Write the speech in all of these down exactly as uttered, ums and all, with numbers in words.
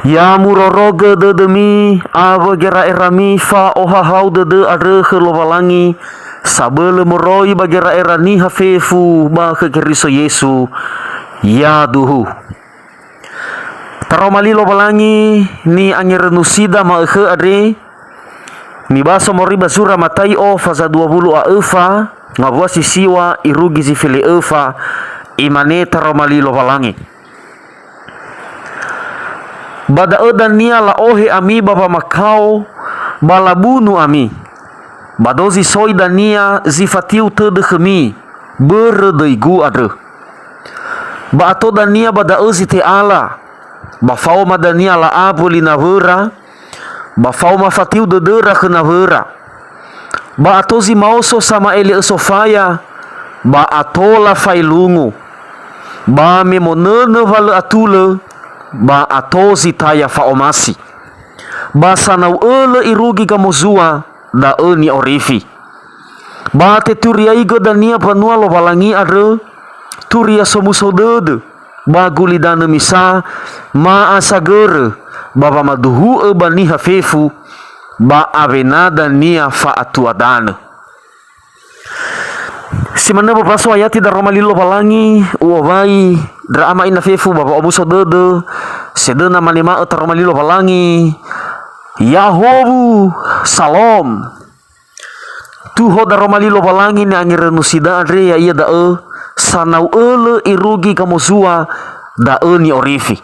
Ya murorogö dödömi awö gera'erami fa'ohahau dödö andrö khö Lowalangi, sabölö moroi ba gera'era niha fefu ba khö Keriso Yesu. Yaduhu. Taroma li Lowalangi ni'angerönusida ma'ökhö andre, nibaso moroi ba zura Matai'o faza dua wulu a öfa, ngawua si siwa irugi zi fele öfa, imane taroma li Lowalangi. Ba da'ö dania la'ohe ami ba wamakao, ba labunu ami. Ba dozi soi dania zi fatiu tödö khömi, börö döigu andrö. Ba ato dania ba da'ö zi te'ala, ba faoma dania la'awö li nawöra, ba faoma fatiu dödöra khö nawöra. Ba ato zi maoso sama'ele'ö sofaya, ba ato lafaelungu. Ba me monönö wa lö atulö, ba ato zi taya fa'omasi. Ba sanau ölö irugi gamozua, da'ö ni'orifi. Ba teturiaigö dania mbanua Lowalangi andrö, turia somuso dödö, ba gulidanö misa, ma'asagörö, ba wamaduhu'ö ba niha fefu, ba awena dania fa'atua danö. Si manö ba baso ayati daroma li Lowalangi, u'owai ndra ama ina fefu ba wa'omuso dödö, sedöna manema'ö taroma li Lowalangi, Yahowu, Salom. Tuho daroma li Lowalangi ni'angerönusida andre, ya'ia da'ö, sanau ölö irugi gamozua, da'ö ni'orifi.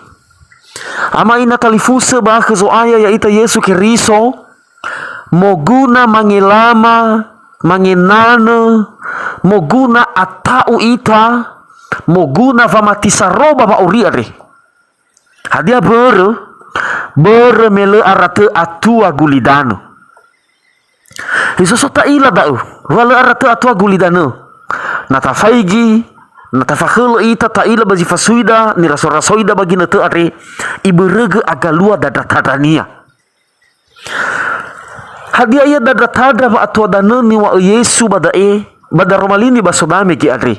Ama ina talifusö ba khö Zo'aya ya'ita Yesu Keriso, moguna mangelama, mangenanö, moguna ata'u ita, moguna wamati saro ba wa'auri andre. Hadia börö? Börö me lö ara tö atua gulidanö. Hezo so ta'ila da'ö, wa lö ara tö atua gulidanö. Na tafaigi, na tafakhölö ita ta'ila ba zi fasuida, niraso-rasoida ba ginötö andre, ibörögö agalua dandra-tandrania. Hadia ia dandra-tandra wa'atua danö niŵa'ö Yesu ba da'e, ba daroma li nibaso dame ge andre?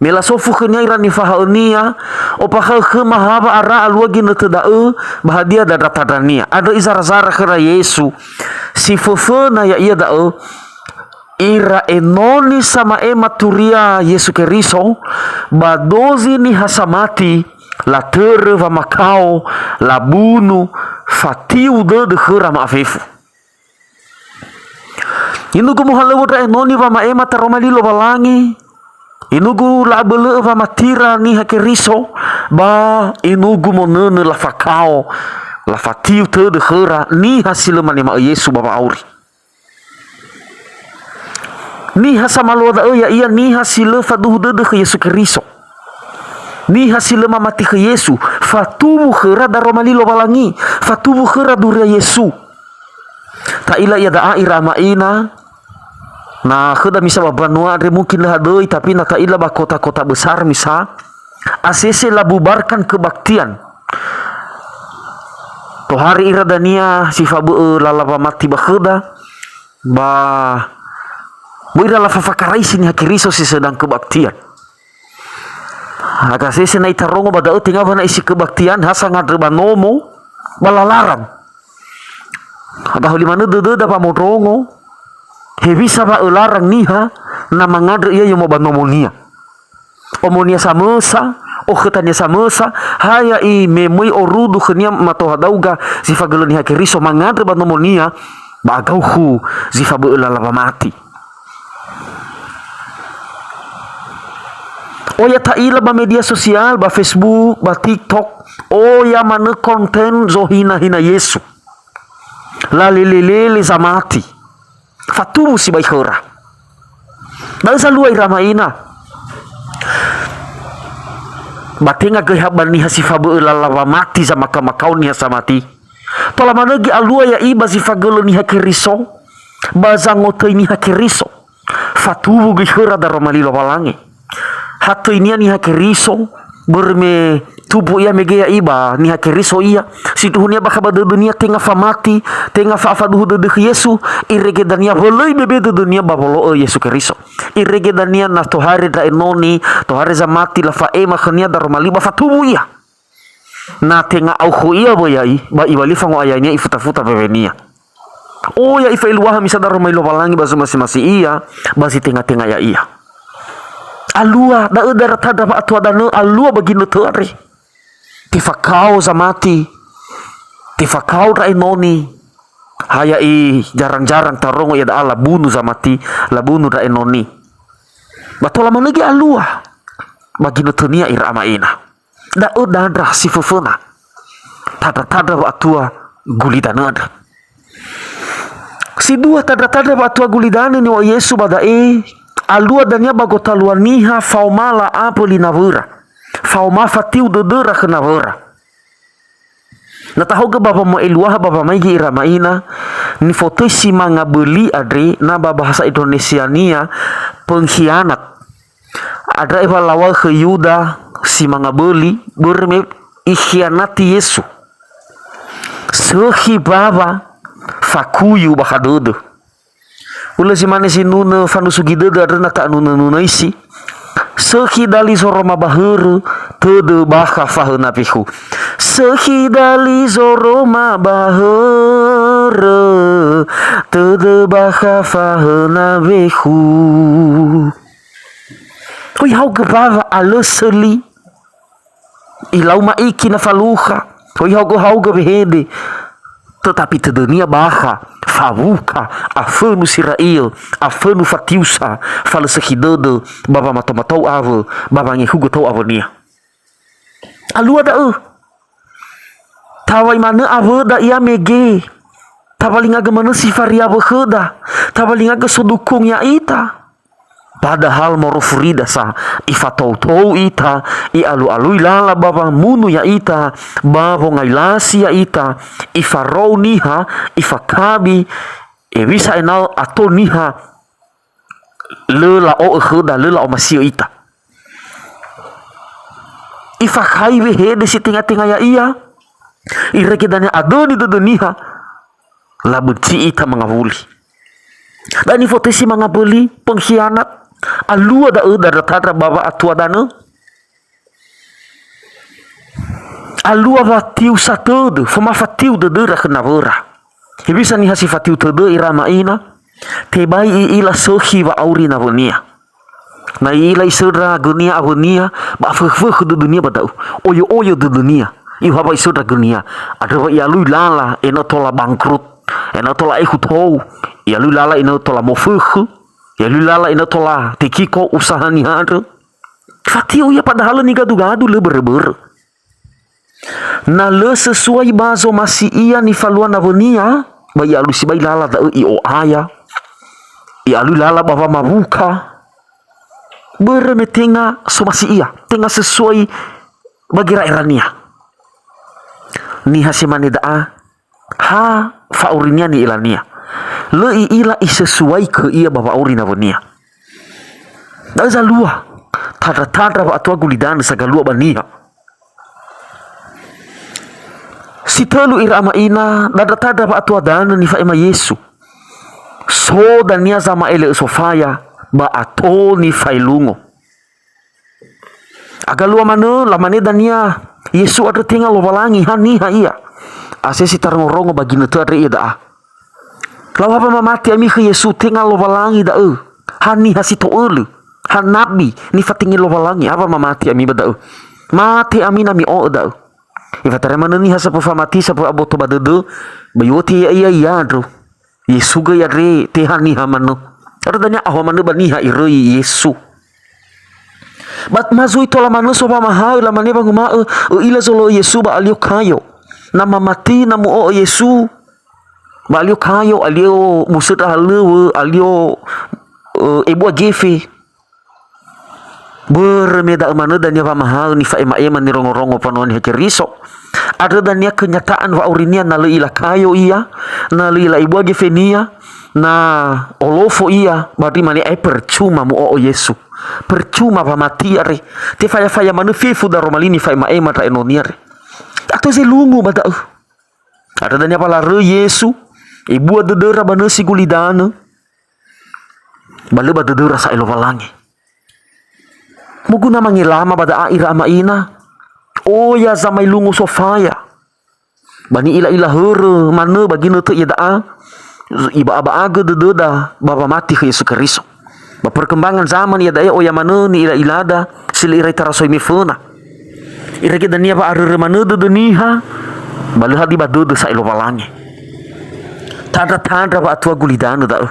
Me lasofu khönia ira nifahaönia, "Ombakha'ö khöma ha wa'ara alua ginötö da'ö, ba hadia dandra-tandrania?" Andrö izara-zara khöra Yesu, si föföna ya'ia da'ö, ira enoni sama'ema turia Yesu Keriso, ba dozi niha samati, latörö wamakao, labunu, fatiu dödö khöra ma'afefu. Inugu muhalöŵö ndra enoni wama'ema taroma li Lowalangi, inugu la'abölö'ö wamatira niha Keriso, ba inugu monönö lafakao, lafatiu tödö khöra niha si lö manema'ö Yesu ba wa'auri. Niha samalua da'ö ya'ia niha si lö faduhu dödö khö Yesu Keriso. Niha si lö mamati khö Yesu, fatuwu khöra daroma li Lowalangi, fatuwu khöra duria Yesu. Ta'ila iada'a ira ama ina, na khöda misa ba mbanua andre mungkin lö hadöi, tapi na ta'ila ba kota-kota besar misa, asese labubarkan kebaktian. Tohare ira dania si fabö'ö lala wamati ba khöda, ba möi ira lafafakaraisi niha Keriso si sedang kebaktian. Haga sese na itarongo ba da'ö tenga wa na isi kebaktian, ha sangandrö ba nomo, ba lalarang. Haga holi manö dödöda wamondrongo, hewisa wa ölarang niha, na mangandrö ia yomo ba nomonia. Omonia samösa, okhötania samösa, ha ya'i me möi orudu khönia mato hadauga zi fagölö niha Keriso mangandrö ba nomonia, ba agaukhu zi fabö'ö lala wamati. Oya ta'ila ba media sosial, ba Facebook, ba TikTok, oya manö konten zohina-hina Yesu. Lalele-lele zamati. Fatuwu sibai khöra. Da'ö zalua ira ama ina. Ba tenga göi ha ba niha si fabö'ö lala wamati zamakao-makao niha samati. Tola manö göi alua ya'i ba zi fagölö niha Keriso, ba zangotöi niha Keriso. Fatuwu göi khöra daroma li Lowalangi. Ha töinia niha Keriso, börö me tubu ia mege ya'i ba niha Keriso ia. Sindruhunia bakha ba dödönia tenga famati, tenga fa'afaduhu dödö khö Yesu, irege dania wölöi bebe dödönia ba wolo'ö Yesu Keriso. Irege dania na tohare ndra enoni, tohare zamati lafa'ema khönia daroma li ba fatuwu ia. Na tenga aukhu ia wö ya'i, ba iŵali fango'ayania ifuta-futa wewe-Nia. Oya ifaeluaha misa daroma li Lowalangi ba zomasi-masi ia, ba zi tenga-tenga ya'ia. Alua, da'ö dara tandra wa'atua danö, alua ba ginötö andre. Tefakao zamati, tefakao ndra enoni, ha ya'i jarang-jarang tarongo ia da'a labunu zamati, labunu ndra enoni. Ba tola manö göi alua ba ginötönia ira ama ina. Da'ö dandra si föföna. Tandra-tandra wa'atua gulidanö andrö. Si dua, tandra-tandra wa'atua gulidanö niŵa'ö Yesu ba da'e, alua dania ba gotalua niha faoma la'amböli nawöra, faoma fatiu dödöra khö nawöra. Na tahaogö ba wama'eluaha ba wamaigi ira ama ina, nifotöi si manga böli andre na ba bahasa Indonesiania pengkhianat. Andrö wa laŵa'ö khö Yuda si manga böli, börö me ikhianati Yesu. Sökhi mbawa fakuyu bakha dödö. Hulö zi mane zinunö fanusugi dödö andrö na ta'anunö-nunöisi. Sökhi dali zoroma ba hörö, tödö bakha fahöna wekhu. Sökhi dali zoroma ba hörö, tödö bakha fahöna wekhu. Oi haogö mbawa alö söli. Ilau ma'iki na falukha, oi haogö-haogö wehede. Tetapi tödönia bakha, fawukha, afönu si ra'iö, afönu fatiusa, falösökhi dödö, ba wamato-matou'ö awö, ba wangehugö tou'ö awönia. Alua da'ö. Tawai manö awöda ia mege. Tawalingagö manö si fariawö khöda. Tawalingagö sodukung ya'ita. Padahal morofurida sa, ifatou-tou ita, i'alu-alui lala ba wamunu ya'ita, ba wongai lasi ya'ita, ifarou niha, ifakabi, hewisa ena'ö ato niha lö la'o'ö khöda, lö la'omasi'ö ita. Ifakhai wehede si tenga-tenga ya'ia, irege dania adöni dödö niha, labenci ita mangawuli. Da'e nifotöi si manga böli, pengkhianat, alua da'ö dandra tandra ba wa'atua danö. Alua watiusa tödö, famafatiu dödöra khö nawöra. Hewisa niha si fatiu tödö ira ama ina, tebai i'ila sökhi wa'auri nawönia. Na i'ila isöndra gönia awönia, ba afökhö-fökhö dödönia ba da'ö. Oyo-oyo dödönia. Iŵa'ö wa isöndra gönia. Andrö wa i'alui lala ena'ö tola bangkrut, ena'ö tola aekhu tou, i'alui lala ena'ö tola mofökhö, i'alui lala ena'ö tola tekiko usaha niha andrö. Fatiu ia padahal lö nigadu-gadu, lö börö-börö. Na lö sesuai ba zomasi ia nifalua nawönia, ba i'alui sibai lala da'ö i'o'aya, i'alui lala ba wamawukha, börö me tenga somasi ia, tenga sesuai ba gera'erania. Niha si mane da'a, ha fa'aurinia ni'ilania. Lö i'ila isesuai khö ia ba wa'auri nawönia. Da'ö zalua, tandra-tandra wa'atua gulidanö sagalua ba niha. Si tölu ira ama ina, dandra tandra wa'atua danö nifa'ema Yesu. So dania zama'ele'ö sofaya, ba ato nifaelungo. Agalua manö, lamane dania, Yesu andrö tenga Lowalangi, ha niha ia. Asesi tarongo-rongo ba ginötö andre ia da'a. Lau, "Awa mamati ami khö Yesu, tenga Lowalangi da'ö. Ha niha si to'ölö. Ha nabi nifatenge Lowalangi, awa mamati ami ba da'ö. Mate ami na mi'o'ö da'ö." Ifatarai manö niha sapö famati, sapö aboto ba dödö, ba iŵöti ya'ia ia andrö. Yesu göi andre tehaniha manö. Andrö dania ahoa manö ba niha iröi Yesu. Ba ma zui tola manö so wamahaö, lamane wanguma'ö, "Ö'ila zolo'ö Yesu ba alio kayo. Na mamati na mu'o'ö Yesu ba alio kayo, alio musöndra halöŵö, alio, ö, ebua gefe." Börö me da'ö manö dania wamahaö nifa'ema'ema nirongorongo mbanua Niha Keriso. Andrö dania kenyataan wa'aurinia, na lö i'ila kayo ia, na lö i'ila ebua gefenia, na olofo ia, ba andrö imane, "Ae percuma mu'o'ö Yesu. Percuma wamati andre. Tefaya-faya manö fefu daroma li nifa'ema'ema ndra enoni andre." Ato zelungu ba da'ö. Andrö dania wa laröi Yesu, ebua dödöra ba nösi gulidanö, ba lö ba dödöra sa'ae Lowalangi. Moguna mangelama ba da'a ira ama ina. Oya zamaelungu sofaya. Ba ni'ila'ila hörö manö ba ginötö iada'a, iba'aba'agö dödöda ba wamati khö Yesu Keriso. Ba perkembangan zaman iada'e oya manö ni'ila'ilada si lö irai tarasoi meföna. Irege dania wa'arörö manö dödö niha, ba lö hadia ba dödö sa'ae Lowalangi. Tandra-tandra wa'atua gulidanö da'ö.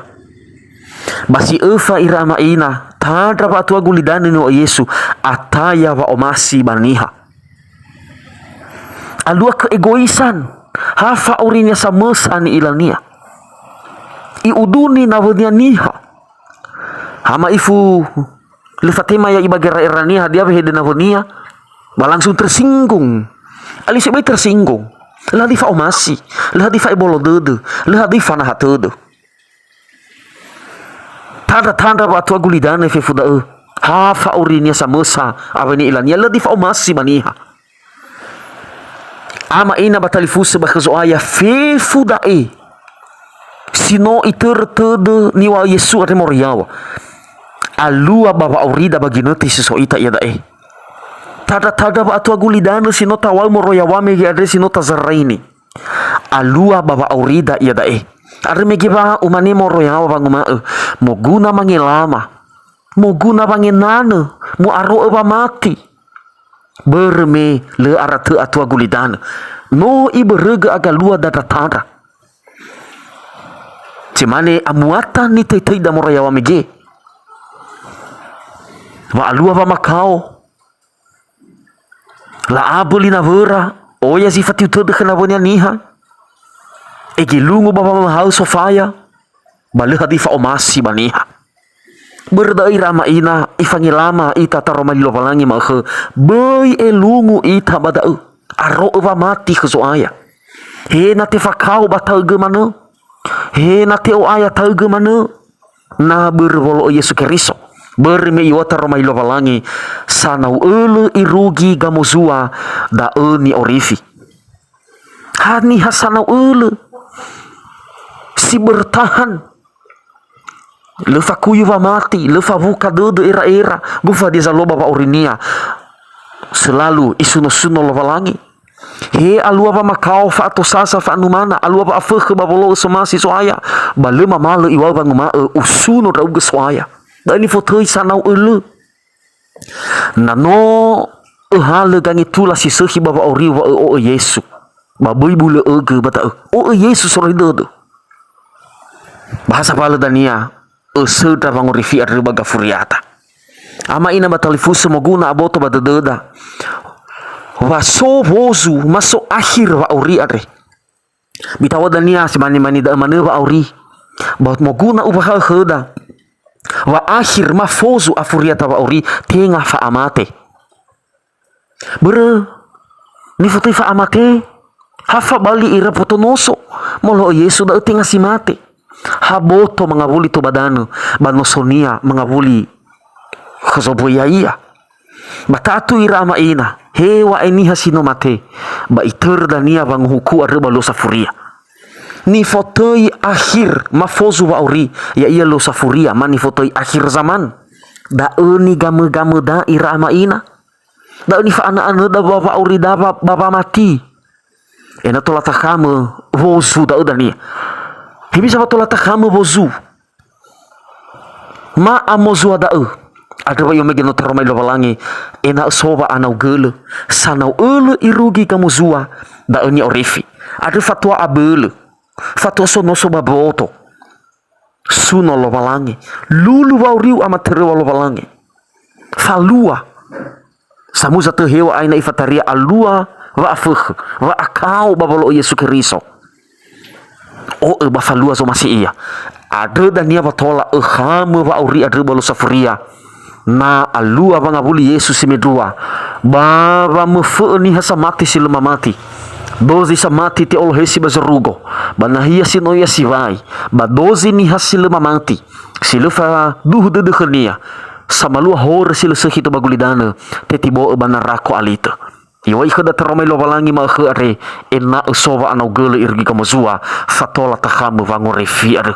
Ba si öfa ira ama ina, tandra wa'atua gulidanö niŵa'ö Yesu, ataya wa'omasi ba niha. Alua ke'egoisan, ha fa'aurinia samösa ni'ilania. I'uduni nawönia niha. Ha ma'ifu lö fatema ia ibagera'erania hadia wehede nawönia, ba langsung tersinggung. Alisi bai tersinggung. Lö hadia fa'omasi, lö hadia fa'ebolo dödö, lö hadia fanaha tödö. Tandra-tandra wa'atua gulidanö fefu da'ö. Ha fa'aurinia samösa awai ni'ilania, lö hadia fa'omasi ba niha. Ama ina ba talifusö ba khö Zo'aya fefu da'e si no itörö tödö niŵa'ö Yesu andre moroi yaŵa. Alua ba wa'aurida ba ginötö si so ita iada'e. Tandra-tandra wa'atua gulidanö si no tawa'ö moroi yaŵa mege andre si no tazaraini. Alua ba wa'aurida iada'e. Andrö mege wa umane moroi yaŵa wanguma'ö, moguna mangelama, moguna wangenanö, mu'aro'ö wamati. Börö me lö ara tö atua gulidanö. No ibörögö agalua dandra tandra. Cemane amuata nitaitai da moroi yaŵa mege. Wa'alua wamakao. La'abö li nawöra, oya zi fatiu tödö khö nawönia niha. Egelungu ba wamahaö sofaya, ba lö hadia fa'omasi ba niha. Börö da'ö ira ama ina, ifangelama ita taroma li Lowalangi ma'ökhö, böi elungu ita ba da'ö, aro'ö wamati khö Zo'aya. He na tefakao ba taögö manö, he na te'o'aya taögö manö, na börö wolo'ö Yesu Keriso. Börö me iŵa'ö taroma li Lowalangi, sanau ölö irugi gamozua, da'ö ni'orifi. Haniha sanau ölö si bertahan, lö fakuyu wamati, lö fawuka dödö era'era, gofu hadia zalua ba wa'aurinia, selalu isuno-suno Lowalangi. He alua wamakao, fa'atosasa, fa'anumana, alua wa'afökhö ba wolo'ö somasi So'aya, ba lö mamalö iŵa'ö wanguma'ö, usuno ndra'ugö So'aya. Da'ö nifotöi sanau ölö. Na no öhalö gangetula si sökhi ba wa'auriu wa ö'o'ö Yesu, ba böi bulö ögö ba da'ö. O'ö Yesu soroi dödö. Ba ha sawalö dania, ösöndra wangorifi andrö ba gafuriata. Ama ina ba talifusö moguna aboto ba dödöda. Wa so wozu, ma so akhir wa'auri andre. Mita'u'a dania si mane-mane da'ö manö wa'auri. Ba moguna ufahaö khöda. Wa akhir ma fozu afuriata wa'auri tenga fa'amate. Börö nifotöi fa'amate, ha fabali ira mboto noso, molo'ö Yesu da'ö tenga si mate. Ha boto mangawuli tou ba danö, ba nosonia mangawuli khö zomböi ya'ia. Ba ta'atulö ira ama ina, heŵa'ae niha si no mate, ba itörö dania wanguhuku andrö ba luo safuria. Nifotöi akhir ma fozu wa'auri, ya'ia luo safuria, ma nifotöi akhir zaman. Da'ö nigamö-gamöda ira ama ina. Da'ö nifa'anö-anöda ba wa'aurida ba, ba wamati. Ena'ö tola takhamö wozu da'ö dania. Hewisa wa tola takhamö wozu? Ma amozua da'ö. Andrö wa i'omege no taroma li Lowalangi, ena'ö so wa'anau gölö, sanau ölö irugi gamozua, da'ö ni'orifi. Andrö fatua abölö, fatua sonoso ba mboto. Suno Lowalangi, lulu wa'auriu amatöröŵa Lowalangi. Falua. Samuza tö heŵa'ae na ifataria alua wa'afökhö, wa'akao ba wolo'ö Yesu Keriso. O'ö ba falua zomasi ia. Andrö dania wa tola ökhamö wa'auri andrö ba luo safuria. Na alua wangawuli Yesu si mendrua, ba wamöfö'ö niha samati si lö mamati. Dozi samati te'olohesi ba zorugo, ba nahia si no ia siwai, ba dozi niha si lö mamati, si lö faduhu dödö khönia, samalua horö si lö sökhi tou ba gulidanö, tetibo'ö ba narako alitö. Iŵa'ö khöda taroma li Lowalangi ma'ökhö andre, ena'ö so wa'anau gölö irugi gamozua, fatola takhamö wangorifi andrö.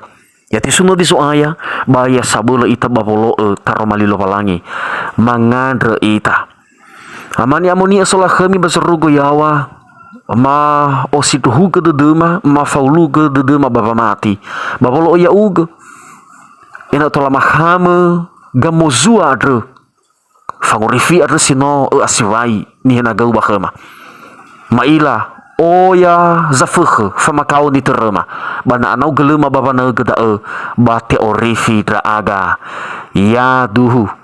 Ya tesuno di Zo'aya, ba ya sabölö ita ba wolo'ö taroma li Lowalangi. Mangandrö ita. Ama ni'amoni'ö solakhömi ba zorugo yaŵa, ma osindruhugö dödöma, ma faulugö dödöma ba wamati. Ba wolo'ö ya'ugö, ena'ö tola makhamö gamozua andrö, fangorifi andrö si no ö'asiwai nihenagöu ba khöma. Ma'ila, oya zafökhö, famakao nitöröma, ba na anau gölöma ba wanaögö da'ö, ba te'orifi ndra'aga. Yaduhu.